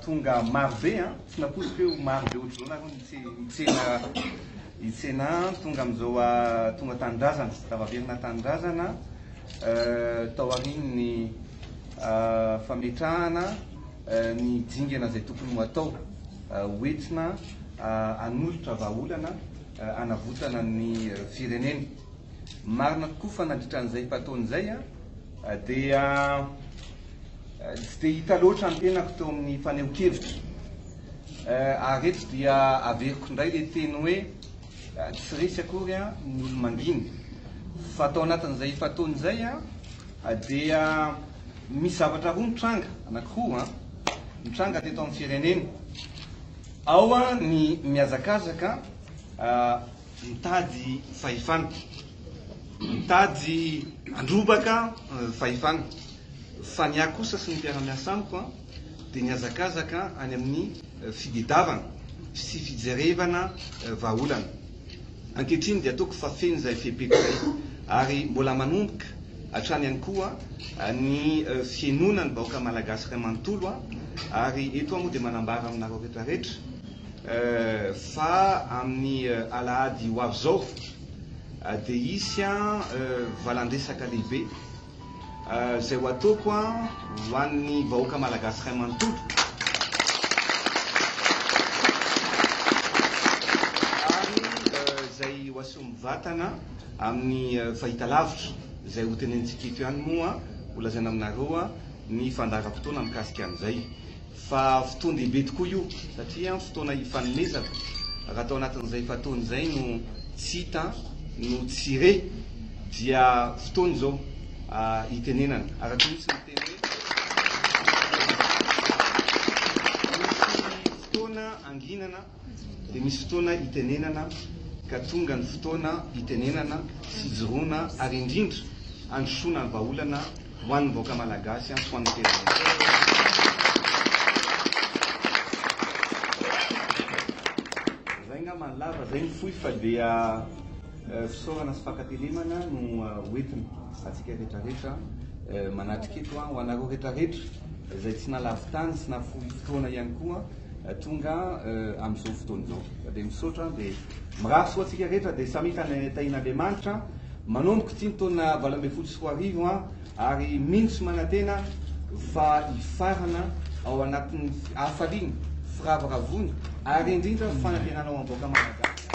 tonga maro be an, tsy nampoiziko hoe ho maro be ohatr'izao nareo nitsena hitsena tonga amin'izao tonga tanindrazana, tafaverina tanindrazana tao aorian'ny fametrahana ny dingana izay tokony ho atao hoentina hanolotra vahaolana hanavotana ny firenena. Marina tokoa fa nandritra an'izay efa-taona izay dia tsy dia hita loatra ny tenako teo amin'ny fanehoan-kevitra. Ary eto dia averiko indray ilay teny hoe tsy resy akory ny olo-mangina. Fa tao anatin'izay efa-taona izay dia misy zavatra roa nitranga, anankiroa nitranga teto amin'ny firenena. Ao ny mihazakazaka Mitady fahefana. Mitady handrobaka fahefana. Fa ny ahy kosa sy ny mpiara-miasa amiko dia nihazakazaka any amin'ny fidedavana sy fijerevana vahaolana. Ankehitriny dia ataoko fa feno izay fepetra izay ary mbola manomboka hatrany ihany koa ny fihenoana ny vahoaka malagasy iray manontolo ary eto aho moa dia manambara aminareo rehetra rehetra Fa amin'ny alahady ho avy izao dia hisy valan-dresaka lehibe izay ho ataoko ho an'ny vahoaka malagasy iray manontolo ary izay ho aseho mivantana amin'ny fahitalavitra izay ho tenenintsika eto ihany moa ho lazaina aminareo ny fandaharam-potoana mikasika an'izay. Fa fotoan-dehibe tokoa io satria fotoana hifanomezana, raha tao anatin'izay efa-taona izay no tsy hita no tsy re dia fotoana izao hitenenana. Araka mihitsy ny teny hoe misy fotoana hanginana dia misy fotoana hitenenana ka tonga ny fotoana hitenenana sy hijoroana ary indrindra handrosoana ny vahaolana Ho an'ny vahoaka malagasy sy ho an'ny firenena. Zay angamba ny lava, zay ny fohy fa dia fisaorana sy fankatelemana no hoentina antsika rehetra rehetra manatrika eto, ho anareo rehetra rehetra izay tsy nalavitany sy nafoy fotoana ihany koa tonga amin'izao fotoana izao. Dia misaotra dia mirary soa antsika rehetra dia samia tahian'Andriamanitra. Manomboka ity ny taona 2018 ary mino sy manantena fa hifarana ao anatin'ny hafaliana, firavoravoana ary indrindra fanantenana ho an'ny vahoaka malagasy.